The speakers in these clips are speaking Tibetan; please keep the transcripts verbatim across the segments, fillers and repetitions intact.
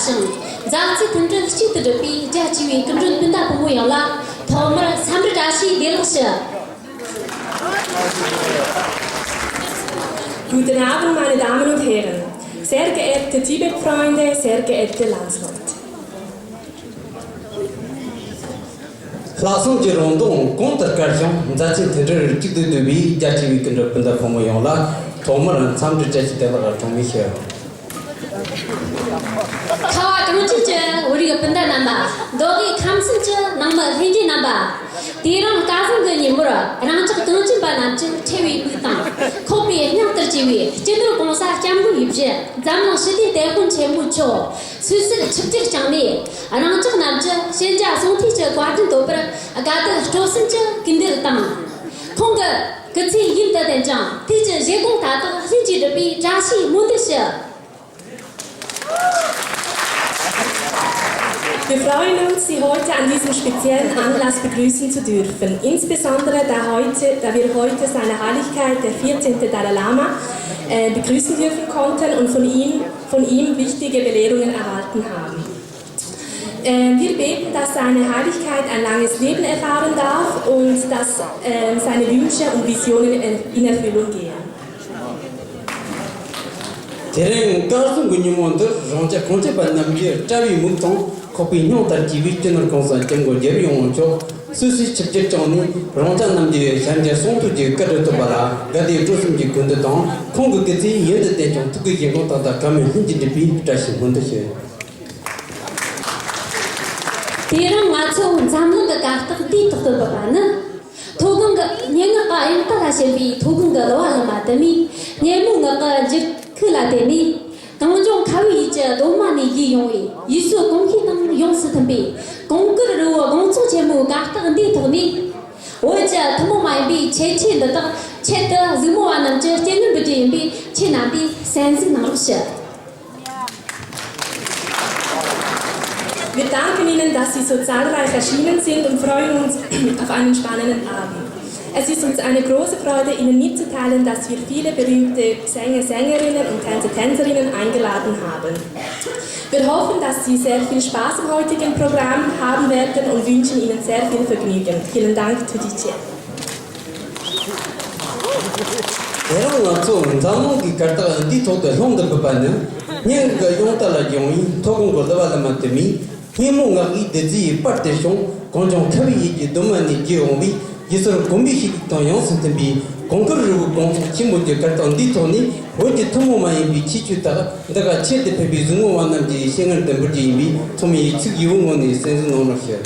ཞིང་། མཛའ་བརྩེའི་མཐུན་སྒྲིལ་གཅིག་ཏུ་སྒྲིལ་བའི་རྒྱ་ཆེ་བའི་སྐུ་མགྲོན་སྤུན་ཟླ་ཕོ་མོ་ཡོངས་ལ་ཐོག་མར་འཚམས་འདྲི་བཀྲ་ཤིས་བདེ་ལེགས་ཞུ། Guten Abend, meine Damen und Herren, sehr geehrte Tibet-Freunde, sehr geehrte Landsleute. ལྷག་བསམ་གྱི་རང་མདངས་གོང་དུ་དཀར་ཞིང་། མཛའ་བརྩེའི་མཐུན་སྒྲིལ་གཅིག་ཏུ་བསྡུས་པའི་རྒྱ་ཆེ་བའི་སྐུ་མགྲོན་སྤུན་ཟླ་ཕོ་མོ་ཡོངས་ལ་ཐོག་མར་འཚམས་འདྲི་བཀྲ་ཤིས་བདེ་ལེགས་གྲངས་མེད་ཞུ། ཁ་བ་གངས་ཅན་གྱི་བོད་རིགས་སྤུན་ཟླ་རྣམ་པ། མདོ་དབུས་ཁམས་གསུམ་གྱི་ནང་མི་ལྷན་རྒྱས་རྣམ་པ། དེ་རིང་སྐལ་བཟང་གི་ཉིན་མོར་རང་ཅག་གངས་ཅན་པ་རྣམས་ཀྱི་ཁྲེལ་བའི་དམིགས་དང་ཁོག་པའི་སྙིང་ལྟར་བརྗེ་བའི་སྤྱི་ནོར་༸གོང་ས་༸སྐྱབས་མགོན་ཡིད་བཞིན་འཛམ་གླིང་ཞི་བདེའི་དེད་དཔོན་ཆེན་མོ་མཆོག་སོ་སོར་ཆིབས་བསྒྱུར་བསྐྱངས་ནས། རང་ཅག་རྣམས་ཀྱི་གཤིན་རྗེ་གསུང་ཐོས་ཀྱི་བཀའ་དྲིན་འདོད་པར་དགའ་དད་སྤྲོ་གསུམ་གྱི་སྐུལ་འདེད་བཏང་། ཁོང་གི་སྐུ་ཚེ་ཡུན་དུ་བརྟན་ཅིང་། དུས་ཀྱི་བཞེད་དགོངས་མཐའ་དག་ལྷུན་གྱིས་འགྲུབ་པའི་བཀྲ་ཤིས་སྨོན་འདུན་ཞུ། Wir freuen uns, Sie heute an diesem speziellen Anlass begrüßen zu dürfen, insbesondere da heute, da wir heute Seine Heiligkeit der vierzehnte Dalai Lama, äh, begrüßen dürfen konnten und von ihm, von ihm wichtige Belehrungen erhalten haben. Äh, wir beten, dass Seine Heiligkeit ein langes Leben erfahren darf und dass, äh, seine Wünsche und Visionen in, in Erfüllung gehen. དེ་རིང་སྐལ་བཟང་གི་ཉིན་མོ་འདིར་རང་ཅག་གངས་ཅན་པ་རྣམས་ཀྱི་དཔྲལ་བའི་མིག་དང་ཁོག་པའི་སྙིང་ལྟར་གྱེས་པའི་སྤྱི་ནོར་༸གོང་ས་༸སྐྱབས་མགོན་རྒྱལ་བའི་དབང་མཆོག་སོ་སོའི་ཆིབས་བསྒྱུར་བསྐྱངས་ནས། རང་ཅག་རྣམས་ཀྱི་གཤིན་རྗེ་གསུང་ཐོས་ཀྱི་བཀའ་དྲིན་ཐོབ་པ་ལ་དགའ་དད་སྤྲོ་གསུམ་གྱི་སྐུལ་འདེད་དང་། ཁོང་གི་སྐུ་ཚེ་ཡུན་དུ་བརྟན་ཅིང་། ཐུགས་ཀྱི་བཞེད་དགོངས་མཐའ་དག་གང་མོས་ལྷུན་གྱིས་འགྲུབ་པའི་བཀྲ་ཤིས་སྨོན་འདུན་ཞུ། དེ་རིང་ང་ཚོ་འཛམ་གླིང་གི་གར་སྟེགས་འདིའི་ཐོག་ཏུ་བབས་པ་ནི། མཐོ་སྒང་གི་སྙན་ངག་གི་དབྱངས་རྟ་ལ་ཞེན་པའི་མཐོ་སྒང་གི་གླུ་བ་ལ་མ་དུ་མས། སྙན་མོ་ངག་གི་འགྱུར་ཁུག་ལ་བརྟེན་ནས། གངས་ལྗོངས་ཁ་བའི་ཡུལ་གྱི་གདོད་མ་ནས་རྒྱས་ཡོང་བའི་ཡུལ་སྲོལ་གོམས་གཤིས་དང་ཡོངས་སུ་མཐུན་པའི་གངས་དཀར་རི་བོའི་དགོང་ཚོགས་ཆེན་མོའི་གར་སྟེགས་འདིའི་ཐོག་ནས། བོད་ཀྱི་ཐུན་མོང་མ་ཡིན་པའི་ཁྱད་ཆོས་འདི་དག་ཆེད་དུ་གཟིགས་མོ་བ་རྣམས་ཀྱི་སྤྱན་སྔར་འབུལ་རྒྱུ་ཡིན་པས། ཁྱེད་རྣམ་པས་གསན་གཟིགས་གནང་རོགས་ཞུ། Wir danken Ihnen, dass Sie so zahlreich erschienen sind und freuen uns auf einen spannenden Abend. Es ist uns eine große Freude, Ihnen mitzuteilen, dass wir viele berühmte Sänger, Sängerinnen und Tänzer, Tänzerinnen eingeladen haben. Wir hoffen, dass Sie sehr viel Spaß am heutigen Programm haben werden und wünschen Ihnen sehr viel Vergnügen. Vielen Dank, Tudiche. དེ་རིང་ང་ཚོ་འཛམ་གླིང་གི་གར་སྟེགས་འདིའི་ཐོག་ཏུ་ལྷུང་དུ་བུད་པ་ནི། སྙན་ངག་གི་དབྱངས་རྟ་ལ་བརྒྱངས་པའི་མཐོ་སྒང་གི་གླུ་བ་ལ་མ་དུ་མས། སྙན་མོ་ངག་གི་བདུད་རྩིའི་པར་དེ་ཤོང་། གངས་ལྗོངས་ཁ་བའི་ཡུལ་གྱི་གདོད་མ་ནས་རྒྱས་འོང་བའི་ཡུལ་སྲོལ་གོམས་པའི་ཤེས་རིག་དང་ཡོངས་སུ་མཐུན་པའི་གངས་དཀར་རི་བོའི་དགོང་ཚོགས་ཆེན་མོ་གྱི་གར་སྟེགས་འདིའི་ཐོག་ནས། བོད་ཀྱི་ཐུན་མོང་མ་ཡིན་པའི་ཁྱད་ཆོས་དག་འདི་ག་ཆེད་དུ་ཕེབས་པའི་གཟིགས་མོ་བ་རྣམས་ཀྱི་སྤྱན་སྔར་དུ་འབུལ་རྒྱུ་ཡིན་པས། ཚང་མས་ཡིད་ཆེས་ཡོད་པའི་ངང་ནས་གསན་གཟིགས་གནང་རོགས་ཞུ།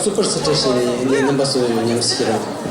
སུ་པར་སི་ཊར་ཞིག་ཡིན་ནས་རྣམ་པ་ཚོ་ཉམས་ཞིག་རང་།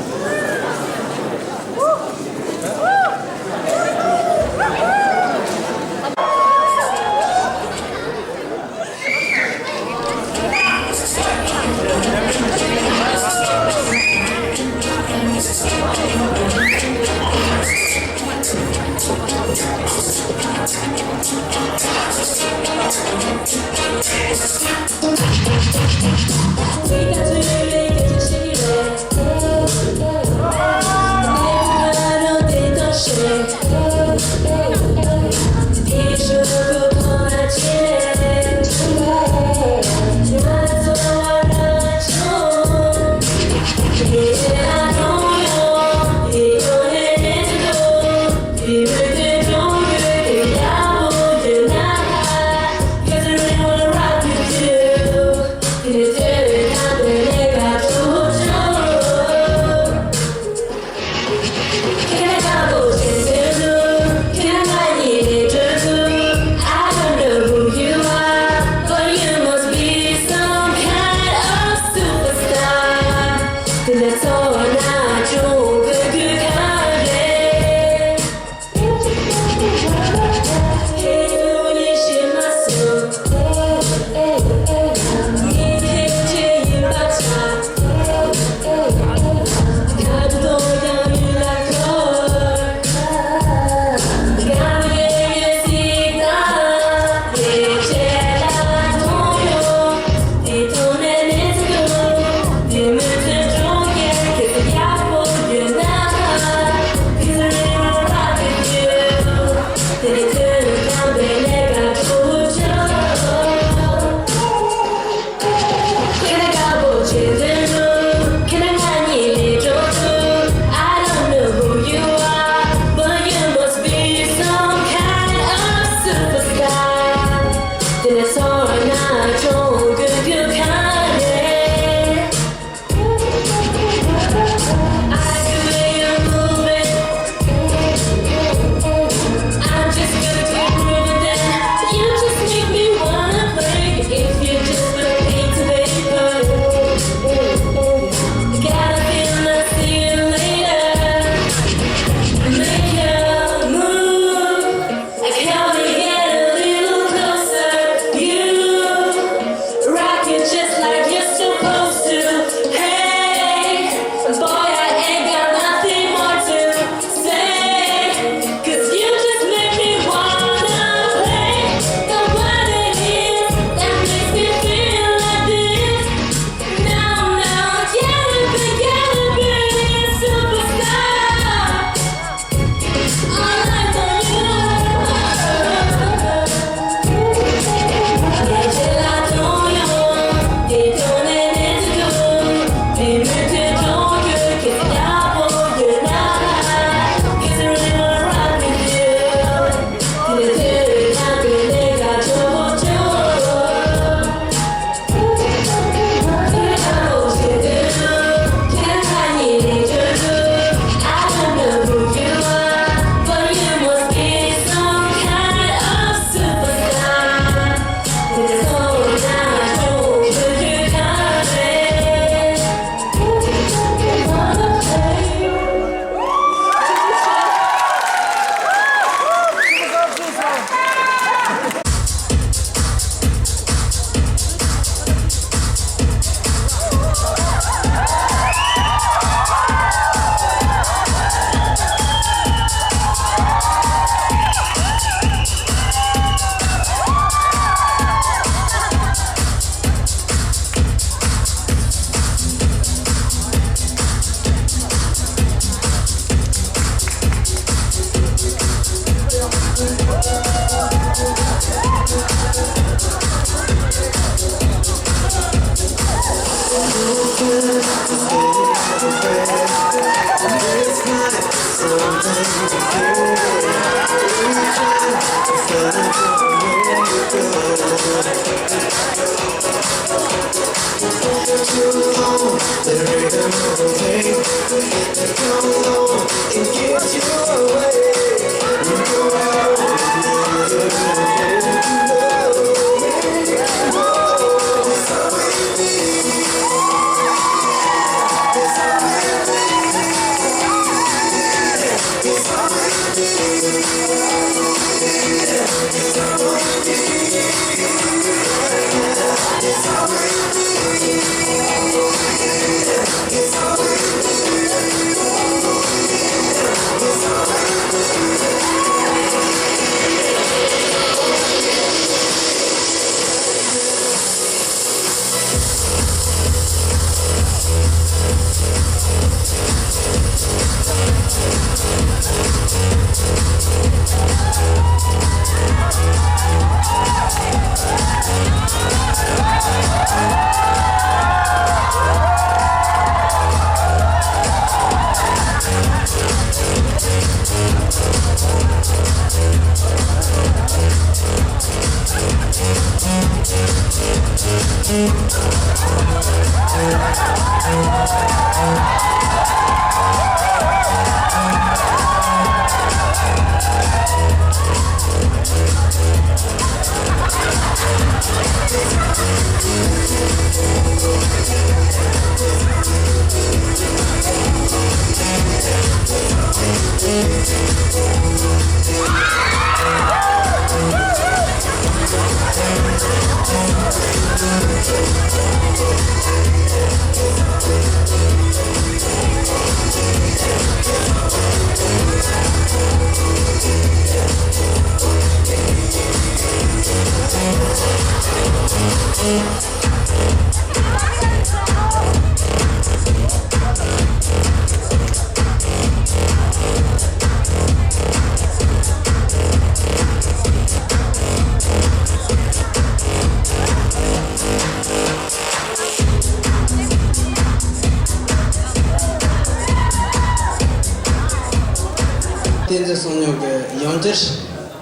བསྟན་འཛིན་བསམ་གཡོ་གི་ཡང་བསྐྱར།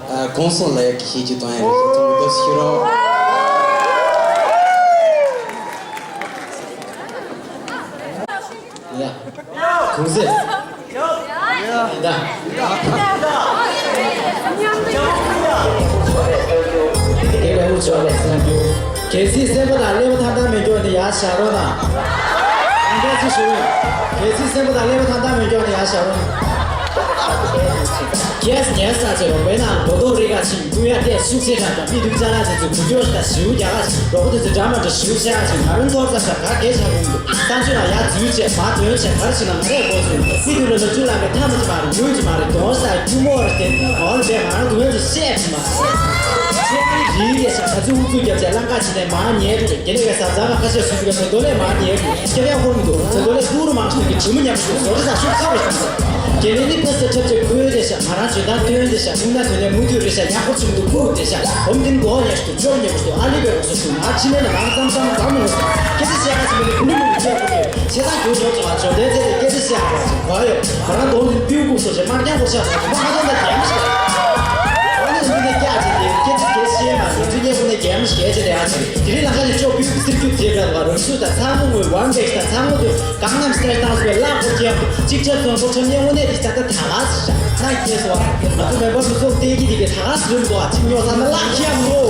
ཨ། གུང་སེང་ལ་ཡག་གི་ཤེས་ཀྱི་དང་ཡང་རེ་ཞིག་ཐུགས་མི་དགའ་ཞུ་རོགས། ཡ། གུང་སེང་། ཡ། ད། དེ་ལ་འུ་ཚོ་ལ་གསན་རྒྱུ། གལ་སྲིད་སེམས་པ་དང་ཀླད་པ་ཐང་ཐང་མེད་མཁན་དེ་ཡར་བཞག་རོགས་གནང་། ཡང་བསྐྱར་ཅིག་ཞུ། གལ་སྲིད་སེམས་པ་དང་ཀླད་པ་ཐང་ཐང་མེད་མཁན་དེ་ཡར་བཞག་རོགས་གནང་། ཡེས་ཡེས་ཟེར་ཆེ་རོགས། དཔེར་ན་རྡོ་རྡོ་རི་ཁ་ཆིམ་ཀུན་ཡ་ཏེ་ཤུགས་ཆེ་དྲག་དང་མི་དུག་ཅ་ལག་དེ་ཚོ་གུ་ཅོ་ཞིག་དང་ཞིའུ་རྒྱ་ག་ཞིག་རོགས་པ་དེ་ཚོ་འདྲ་མ་འདྲ་ཞིའུ་ཤ་ཡ་ཞིག་ང་རང་ཐོག་ས་ས་ག་གེ་ཆ་གུང་དུ་ས་ཆུ་ལ་ཡ་འཛུལ་བྱས་མ་དོན་བྱས་གར་ཞིག་ན་ང་རེ་གོ་ཚུལ་སི་དུ་ལ་ལ་ཆུ་ལ་མེ་ཐ་མ་ཅི་མ་རེད་ངུས་ཅི་མ་རེད་གདོང་ས་ཁྱུ་མོ་རེ་དེ་ཨོ་ལ་བས་ང་རང་དུ་ངན་དུ་བཤད་ཅི་མ་ཆེ་རིག་ཡེ་ཤ་ད་ཚུ་ཨུ་ཚུ་རྒྱབ་བྱས་ལམ་ཁ་ཆེ་ནས་མ་ཉལ་དུ་རེད། དེ་ནས་ས་ཛ་མ་ཁ་ཤས་སུ་ཞིག་ག་ཚོ་རྡོ་ལས་མ་ཉལ་དུ་སྐྱབས་ཡང་ཧོར་མི་འདུག་ཚོ་རྡོ་ལས་ཏུ་རུ་མང་ཞིག་གི་དྲི་མ་ཉམས་སུ་ཟོར་ས་ཤུགས་ཚ་བ་ཞིག་དགེ་ལེགས་ནི་ཕ་ས་ཁྲབ་ཆེ་ཁོའི་རེ་ཤ་ང་རང་ཇོ་དང་སྟོན་རེ་ཤ་སྙུང་ན་དོན་ནས་མུ་མཐུད་རེ་ཤ་ཡག་པོ་ཆུང་དུ་ཁུག་རེ་ཤ་ཧོམ་ཏིན་གོ་ཉེ་ཤུ་ཅོ་ཉེ་ཤུ་ཨ་ལི་བེ་རོ་སོ་སུ་ང་ཕྱི་ནས་ལ་ང་ཙམ་ཙམ་ཙམ་མོ་སོ་ཁྱེད་ཚེ་ཤ་ཁ་ཆེ་མི་ལི་ཁུ་ལི་མུ་ལི་ཁྱེད་ཁུ་ལི་ཆེ་ད་གྱོད་ཇོ་ཙོ་བ་ཇོ་དེ་ཚེ་ཁྱེད་ཚེ་ཤ་ཁ་ཆེ་གོ་ཡོད། ང་རང་དོན་ནི་ཏིའུ་ཁུག་སོ་ཆེ་མར་རྐྱང་གོ་ཤ་ཁ་ཆེ་མ་ང་ཚོ་ལ་རྒྱལ་མི་ཤེས། ཨ་ནི་འདི་ནས་སྐྱག་ཅིག་དེ་སྐད་ཆ་སྐད་ཤེས་མ་རེད། འདི་ཉེ་ཁུ་ནས་རྒྱལ་མི་ཤེས་ཅེ་རེ་ཨ་ཅེ་རེ་དེ་རིང་ལ་ཁ་ནས་ཅོ་བིའུ་གི་སིལ་རྒྱུ་དེ་ག་ལ་རང་ཤུགས་དང་ཚང་མ་ངོས་ཝན་བེག་དང་ཚང་མ་དུ་གང་ནམ་སྟེར་སྟངས་སུ་ལ་ལག་པོ་རྒྱབ་གཅིག་ཆབ་སོང་པོ་ཁྲམ་ཉེ་ཁུ་ནས་དེ་ཤ་ད་ད་ལ་ཤ་ན་ཁྱེད་སོ་ང་ཚོ་མེ་འབར་མི་ཚོགས་བསྟན་གྱི་དེ་གའི་ད་ག་སུ་རིམ་པོ་ཨ་ཅིག་ཉོ་ས་ན་ལག་ཁྱེད་མོ།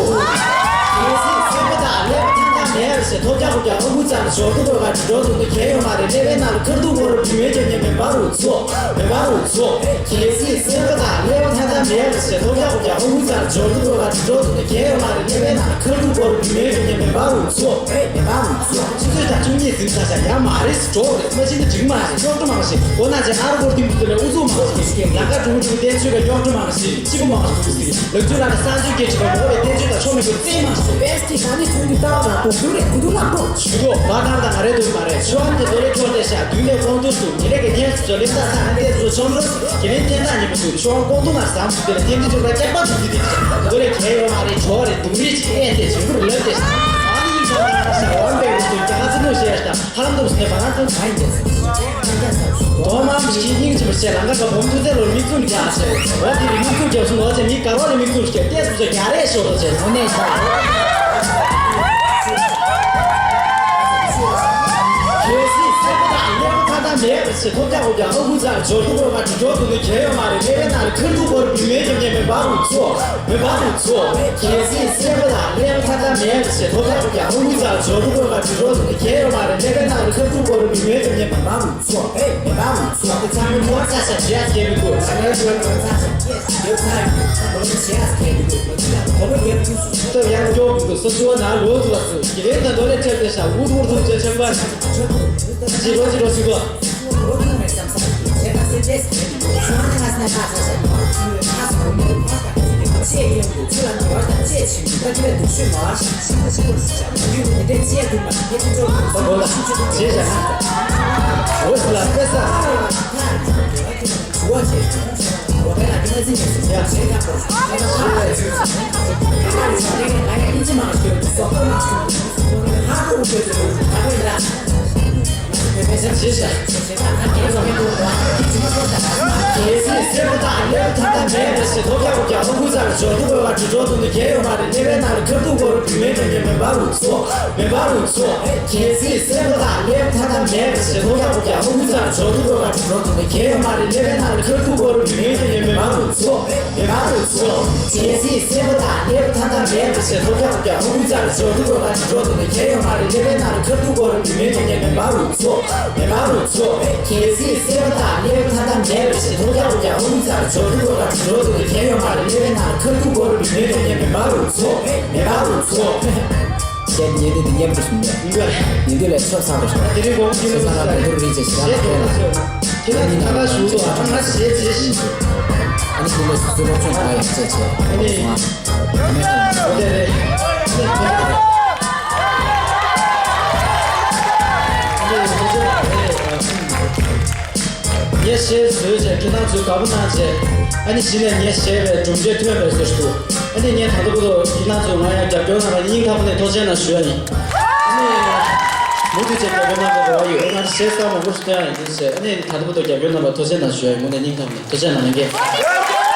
གལ་སྲིད་སེམས་པ་དང་ཀླད་པ་ཐང་ཐང་མེད་པ་ཞེས་ཐོབ་རྒྱག་དགོས་ཀྱང་ཨ་ཁུ་ཚང་ཞོར་དུ་དགོས་ཀ་འགྲོ་འདུག་ནི་གལ་ཡོད་མ་རེད། ཀླད་པའི་ནང་ལ་ཁར་ཐུག་བོར་བུད་མེད་ཀྱང་ཉེ་མེ་འབར་རུ་ཚོ་མེ་འབར་རུ་ཚོ། གལ་སྲིད་སེམས་པ་དང་ཀླད་པ་ཐང་ཐང་མེད་པ་ཞེས་ཐོབ་རྒྱག་དགོས་ཀྱང་ཨ་ཁུ་ཚང་ཞོར་དུ་དགོས་ཀ་འགྲོ་འདུག་ནི་གལ་ཡོད་མ་རེད། ཀླད་པའི་ནང་ལ་ཁར་ཐུག་བོར་བུད་མེད་ཀྱང་ཉེ་མེ་འབར་རུ་ཚོ་མེ་འབར་རུ་ཚོ། ཆུ་ཚོད་དང་བཅུ་གཉིས་ཟིན་ས་ཆ་ཡང་མ་རེད། འགྲོ་རེད། མ་ཕྱིན་ན་འགྲིག་མ་རེད། སྐྱོག་བྲོ་མང་ཞིག་འོ་ན་ཅེ་ཨར་གོར་ཏིང་དུ་ལས་ཨུ་ཚུགས་མང་ཞིག་ལ་ཀ་ཀྲུང་ཀྲུང་བསྟན་ཚུལ་ལ་སྐྱོག་བྲོ་མང་ཞིག་སྤྱི་པོ་མང་ཞིག་ལག་ཆུ་ལ་ས་ཆུ་སྐྱེ་ཆུ་བ་མོ་རེ་བསྟན་ཚུལ་ལ་ཆོ་མི་དགོས་རྩེ་མང་ཞིག་བེས་ཏི་ད་ནི་ཚུན་གྱི་ཏའོ་ར་ཏོ་དུ་རེ་ཀུ་དུ་ལ་ཏོ་ཞུ་དོ་བ་དང་དང་ང་རེ་དུ་མ་རེད། ཆུ་ཨན་དེ་དོ་རེ་ཆོ་དེ་ཤ་དུས་ལས་གོང་དུ་སུ་ཉི་རེ་གི་ཐེན་སུ་ལེ་ས་ས་ཨན་དེ་སུ་ཆོམ་རོ་གི་ལེན་ཐེན་ད་ཉི་མ་སུ་ཆུ་ཨན་གོང་དུ་ང་སམ་སུ་དེ་ལ་ཐེན་དེ་ཆུ་ལ་ཀྱག་པ་དུ་དུ་དེ་དོ་རེ་གལ་ཡོད་མ་རེད། ཆོ་རེ་དུ་རེ་ཅི་ཨེ་དེ་ཆུ་རུ་ལབ་དེ་ཨ་ནི་ཡིན་ས་ད་ས་བ་འབེ་རུ་སུ་ཀྱག་ཧ་ཙི་ནུ་ཤེ་ཤ་ཧ་ལམ་དུ་སེ་བ་རང་ཚོ་ཚ་ཡིན་ཏེ། དོ་མ་མི་ཤི་སྙིང་རྗེ་མི་བྱེད་ལང་ཀ་ག་བོམ་ཐུ་ཚེ་ལོར་མིག་བཙུམ་རྒྱག་ཟེར། འོ་དེ་རིང་མིག་བཙུམ་རྒྱག་སོང་ལོ་ཚེ་མིག་དཀར་བོ་ལ་མིག་བཙུམ་རྒྱག་ཏེ་སུ་ཚོ་རྒྱ་རེ་ཤོར་རོ་ཟེར། དངོས་གནས་ཤ། གལ་སྲིད་སེམས་པ་དང་ཀླད་པ་ཐ་ཐ་མེད་པ་ཞིག་ཐོབ་རྒྱག་དགོས་ཀྱང་ཨ་ཁུ་ཚང་འབྱོར་དུ་འགྲོ་བ་དྲི་གྲོགས་དུ་ནི་གལ་ཡོད་མ་རེད། ཀླད་པའི་ནང་ལ་ཁར་ཐུག་བོར་བུད་མེད་ཀྱང་ཉེ་མེ་འབར་རུ་ཚོ། མེ་འབར་རུ་ཚོ། གལ་སྲིད་སེམས་པ་དང་ཀླད་པ་ཐ་ཐ་མེད་པ་ཞིག་ཐོབ་རྒྱག་དགོས་ཀྱང་ཨ་ཁུ་ཚང་འབྱོར་དུ་འགྲོ་བ་དྲི་གྲོགས་དུ་ནི་གལ་ཡོད་མ་རེད། ཀླད་པའི་ནང་ལ་ཁར་ཐུག་བོར་བུད་མེད་ཀྱང་ཉེ་མེ་འབར་རུ། གལ་ཡོད་མ་རེད། ཀླད་པའི་ནང་ལ་ཁ་ཐུག་སྐོར་བུད་མེད་དོན་རྐྱེན་མེད་པ་རུ་ཚོ། མེད་པ་རུ་ཚོ། གལ་སྲིད་སེམས་པ་དང་ཀླད་པ་ཐ་དམ་མེད་པ་ཞིག་ཐོག་ཀྱང་ཐོག་ཀྱང་ཧུ་ཧུ་ཙམ་འཇོག་ཐུབ་རོགས་ལ་འགྲོ་འགྲོ་དུ་ནས། གལ་ཡོད་མ་རེད། ཀླད་པའི་ནང་ལ་ཁ་ཐུག་སྐོར་བུད་མེད་དོན་རྐྱེན་མེད་པ་རུ་ཚོ། མེད་པ་རུ་ཚོ། གལ་སྲིད་སེམས་པ་དང་ཀླད་པ་ཐ་དམ་མེད་པ་ཞིག་ཐོག་ཀྱང་ཐོག་ཀྱང་ཧུ་ཧུ་ཙམ་འཇོག་ཐུབ་རོགས་ལ་འགྲོ་འགྲོ་དུ་ནས། གལ་ཡོད་མ་རེད། ཀླད་པའི་ནང་ལ་ཁ་ཐུག་སྐོར་བུད་མེད་དོན་རྐྱེན་མེད་པ་རུ་ཚོ། མེད་པ་རུ་ཚོ། གལ་སྲིད་སེམས་པ་དང་ཀླད་པ་ཐ་དམ་མེད་པ་ཞིག་ཐོག་ཀྱང་ཐོག་ཀྱང་ཧུ་ཧུ་ཙམ་འཇོག་ཐུབ་རོགས་ལ་འགྲོ་འགྲོ་དུ་ནས། གལ་ཡོད་མ་རེད། ཀླད་པའི་ནང་ལ་ཁ་ཐུག་སྐོར་བུད་མེད་དོན་རྐྱེན་མེད་པ་རུ་ཚོ། མེད་པ་རུ་ཚོ། ཞེས་ཉེ་དུས་འདི་སྙན་པོ་ཞིག་འདུག་ཉེ་དུས་ལས་ཆོས་ཚང་བ་ཞིག་དེ་རིང་དགོངས་ཀྱི་ཆོས་ཚང་ལ་མེ་འཐོར་རིགས་ཅེས་ཞེ་དྲག་ཕེབས་ལ། ཁྱེད་རང་གཉིས་ནང་ལ་ཞུགས་དུས་ཨ་ཁ་ཞེས་བྱས་ཤིང་། ཨ་ནི་ཁོང་ལ་སུ་ལོག་ཆོས་ཚང་ཡང་བཅད་ཆེ། ཨ་ནི་དེ་རེད། ངས་ཞེས་བཟོས་བྱས་ཁྱེད་རང་ཚོས་དགའ་པོ་གནང་བྱས། ཨ་ནི་གཞི་ནས་ངས་བྱས་པའི་གྲུབ་འབྲས་ཐོན་པའི་བཟོ་ཞིག་འདུག་ཨ་ནི་ངས་ད་ལྟ་བར་དུ་ཁྱེད་རང་ཚོས་ང་ཡང་རྒྱབ་སྐྱོར་གནང་བ་ནི་སྙིང་ཐག་པ་ནས་ཐུགས་རྗེ་གནང་ཞུ་ཡ་ཡིན། ཨ་ནི་མུ་མཐུད་བྱས་རྒྱབ་སྐྱོར་གནང་བའི་རེ་བ་ཡོད། ང་ཞེས་བསམ་མང་པོ་ཞིག་ཐོན་ཡ་ཡིན་ཟེར། ཨ་ནི་ད་ལྟ་བར་དུ་རྒྱབ་སྐྱོར་གནང་བ་ཐུགས་རྗེ་གནང་ཞུ་ཡ་ཡིན། དངོས་གནས་སྙིང་ཐག་པ་ནས། ཐུགས་རྗེ་གནང་། ལྷན་རྒྱས།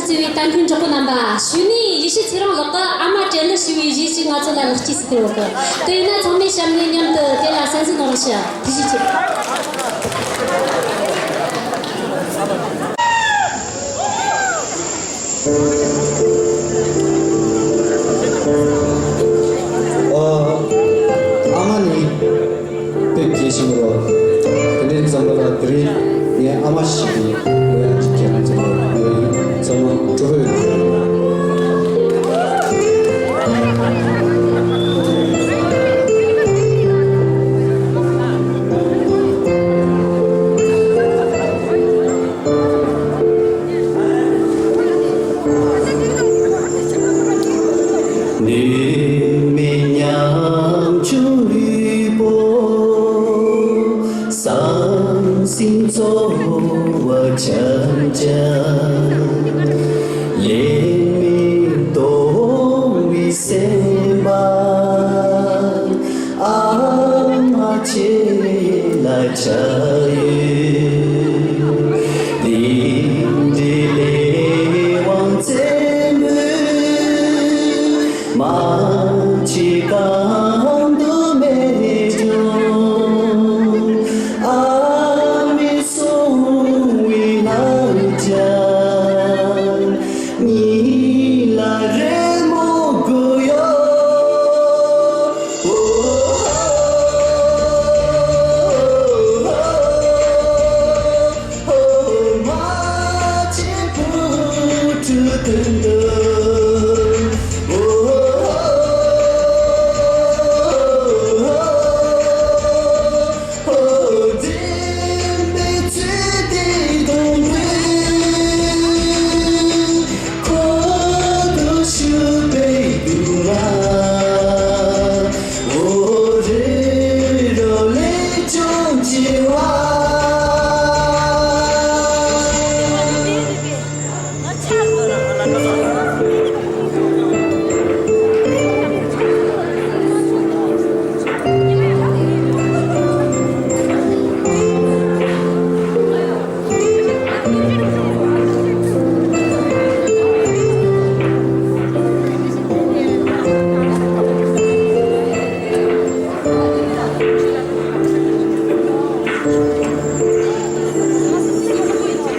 བརྩེ་བའི་ལྟ་མཁན་གྲོགས་པོ་རྣམ་པ། གཞུག་ནས་ཡེ་ཤེས་ཚེ་རིང་ལགས་ཀྱིས་ཨ་མ་བྲན་ལི་ཞུ་བའི་གཞས་ཤིག་ང་ཚོ་ལ་ལེགས་སྐྱེས་སུ་སྟེར་ཡོད་གི། དེ་ཡིན་ན་ཚང་མས་གཤམ་ནས་མཉམ་དུ་དེ་ལ་གསན་གཟིགས་གནང་རོགས་ཞུ། ཐུགས་རྗེ་ཆེ། ནུས་མེད་ཉམ་ཆུང་ལུས་པོ། ཟང་ཟིང་ཚོར་བ་འཆར་ཀྱང་། ཡེངས་མེད་སྟོང་བའི་སེམས་པ། ཨ་མ་ཁྱེད་ལ་ཆགས་ཡོད། འདི་འདྲའི་ལས་དབང་བཙན་པོས། མ་ཕྱི་གང་དུ་མེད་ཀྱང་། ཨ་མའི་གསུང་བའི་ལྷ་ལྕམ། ཉིད་ལ་རེ་སྨོན་དགོས་ཡོད།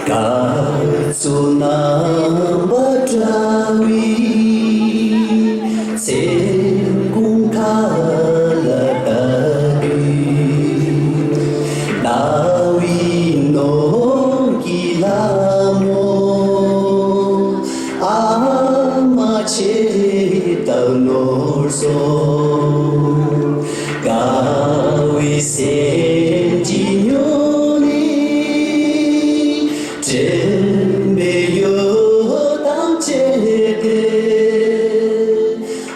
སྐར་ཚོགས་རྣམ་པར་བཀྲ་བའི་མཚན་གུང་མཁའ་ལ་བལྟ་དུས། ཟླ་བའི་ནང་གི་ལྷ་མོ། ཨ་མ་ཁྱེད་ལྟར་ནོར་སོང་། དགའ་བའི་སེམས་ཀྱིས་སྨྱུང་གནས། དྲན་པའི་འོད་དང་བཅས་ཏེ།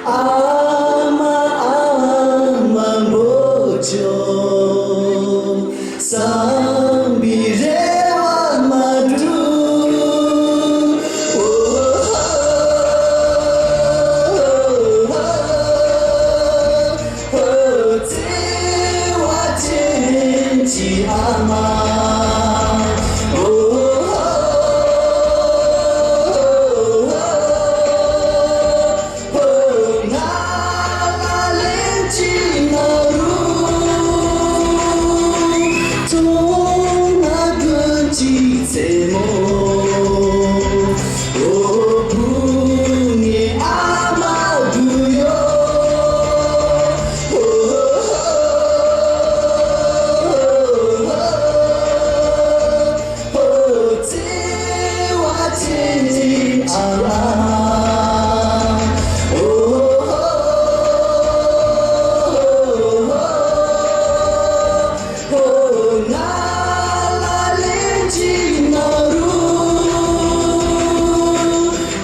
ཨ་མ་ཨ་མ་འབོད་ཀྱང་། བསམ་པའི་རེ་བ་མ་འགྲུབ། ཨོ་ཧོ། ཨོ་ཧོ། བརྩེ་བ་ཅན་གྱི་ཨ་མ། ཨོ་ཧོ། ང་ལ་ལན་གཅིག་གནང་རོགས། ཐུགས་ན་དགོངས་གཅིག་བཙེམ་མོ། ཨོ་བུ་ངའི་ཨ་མ་སྡུག་ཡོད། ཨོ་ཧོ། བརྩེ་བ་ཅན་གྱི་ཨ་མ། ཨོ་ཧོ། ང་ལ་ལན་གཅིག་གནང་རོགས།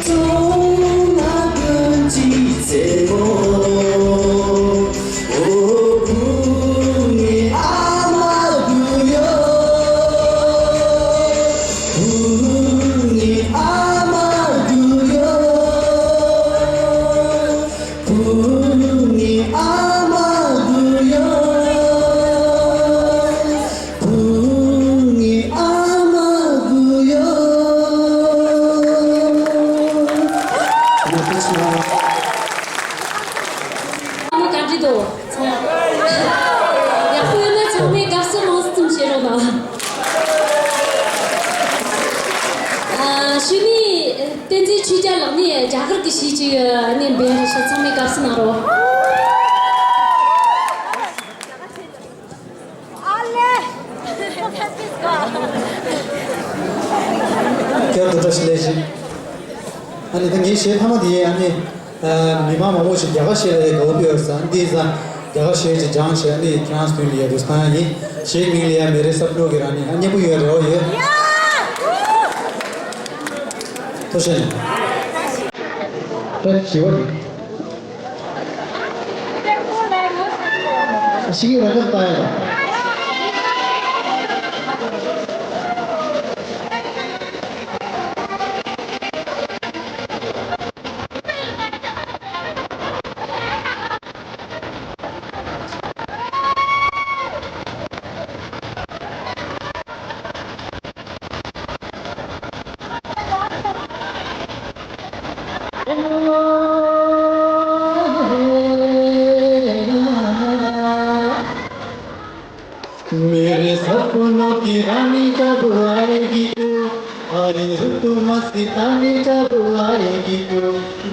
ཐུགས་ན་དགོངས་གཅིག་བཙེམ་མོ། ཨོ་བུ་ངའི་ཨ་མ་སྡུག་ཡོད། བུ་ངའི་ཨ་མ་སྡུག་ཡོད། བུ་ངའི་ཨ་མ་སྡུག་ཡོད། བུ་ངའི་ཨ་མ་སྡུག་ཡོད། ཨ་མ་བཀའ་དྲིན་དོ། ཚང་མ། ཡག་པོ་ཡོད་ན་ཚང་མས་དགའ་བསུ་མང་ཙམ་བྱེད་རོགས་གནང་། ཨ། ཞུ་ནི། བསྟན་འཛིན་ཆོས་རྒྱལ་ལགས་ནས་རྒྱ་གར་གྱི་གཞས་ཅིག་ནས་འབད་རེ་ཞུ། ཚང་མས་དགའ་བསུ་གནང་རོགས། ཨ་ལེ། བཀྲ་ཤིས་བདེ་ལེགས། ཨ་ནི་ད་ངའི་གཞས་མཐའ་མ་དེ་ཨ་ནི་མི་མང་མང་པོ་ཞིག་རྒྱ་གར་གཞས་ལ་དགའ་པོ་ཡོད་ས་འདི་ས་རྒྱ་གར་གཞས་ཅིག་སྦྱངས་བྱས་ཨ་ནི་ཁྱེད་རང་ཚོ་མདུན་ལ་ཡར་འདུག་སེ་བཏང་ཡ་ཡིན། གཞས་མིང་ལ་ཡ་མེ་རེ་སབ་ནོ་གི་ར་ནི་ཨ་སྙན་པོ་ཡོད་རེ་བ་ཡོད། ཐུགས་རྗེ་ཆེ། བཀྲ་ཤིས་བདེ་ལེགས། ཤི་གི་ར་ཁ་པ་ཡ། मेरे सपनों की रानी कब आएगी तू? अरे रुतु मस्तानी कब आएगी तू?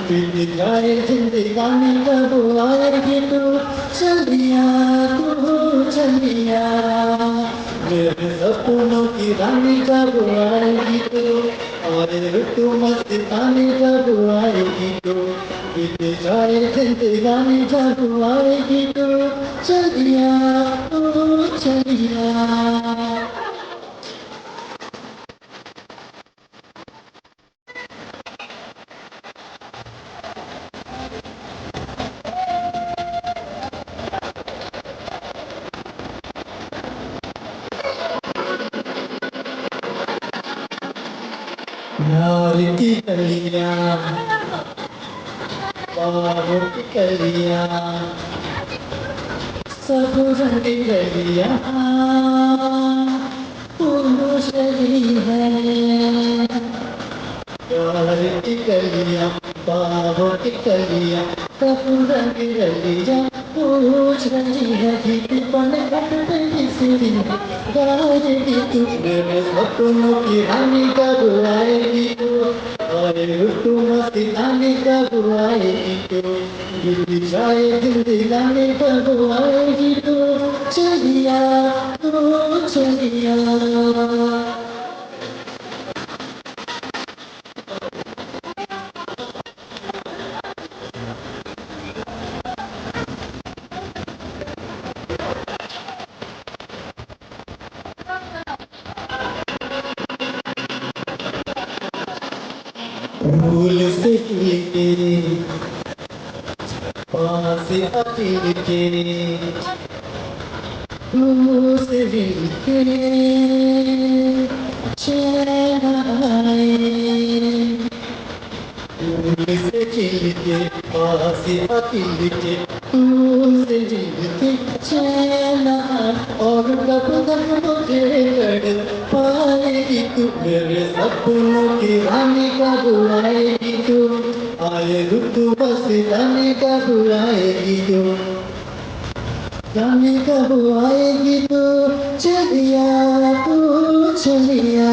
बीत जाए जिंदगानी कब आएगी तू? चलिया तू चलिया, मेरे सपनों की रानी कब आएगी तू? अरे रुतु मस्तानी कब आएगी तू? बीत जाए जिंदगानी कब आएगी तू? चलिया तू चलिया। प्यार की कलियां, ख्वाबों की कलियां, सब रंग कलियां पूछ रही है। प्यार की कलियां, ख्वाबों की कलियां, सब रंग रलियां पूछ रही है। गीत पनघट पे किसी दिन गाएगी तू। मेरे सपनों की रानी कब आएगी तू? अरे रुतु मस्तानी कब आएगी तू? बीत जाए जिंदगानी कब आएगी तू? चलिया तू चलिया। फूल से खिल के, पास आके, तू से मिल के चैन आए। फूल से खिल के, पास आके, तू से मिल के चैन आए। और कब तक मुझे तड़ पाएगी तू? मेरे सपनों की रानी कब आएगी तू? आए रुतु मस्तानी कब आएगी तू? रानी कब आएगी तू? चलिया तू चलिया।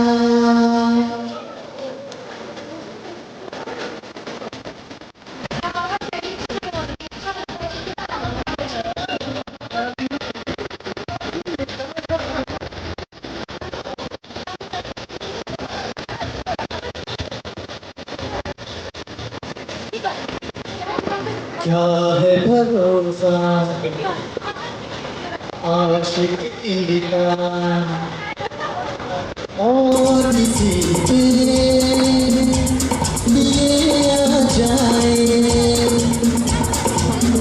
क्या है भरोसा आशिक दिल का, और किसी पे ये आ जाए।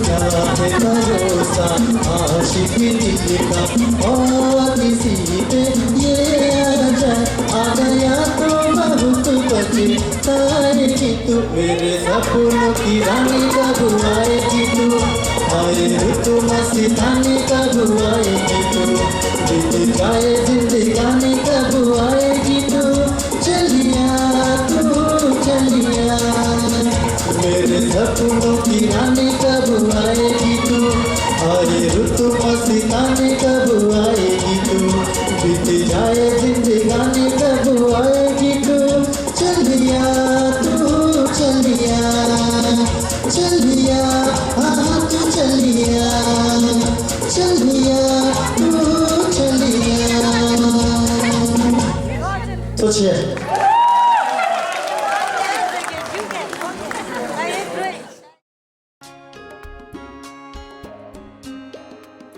क्या है भरोसा आशिक दिल का, और किसी पे ये आ जाए। आ गया तो बहुत पछताएगी तू। मेरे सपनों की रानी कब आएगी तू? आए रुतु मस्तानी कब आएगी तू? बीत जाए जिंदगानी कब आएगी तू? चलिया तू चलिया। मेरे सपनों की रानी कब आएगी तू? आए रुतु मस्तानी कब आएगी तू? बीत जाए जिंदगानी कब आएगी तू? चलिया तू चलिया, चलिया, हाँ तू चलिया, चलिया तू चलिया। सोचिए।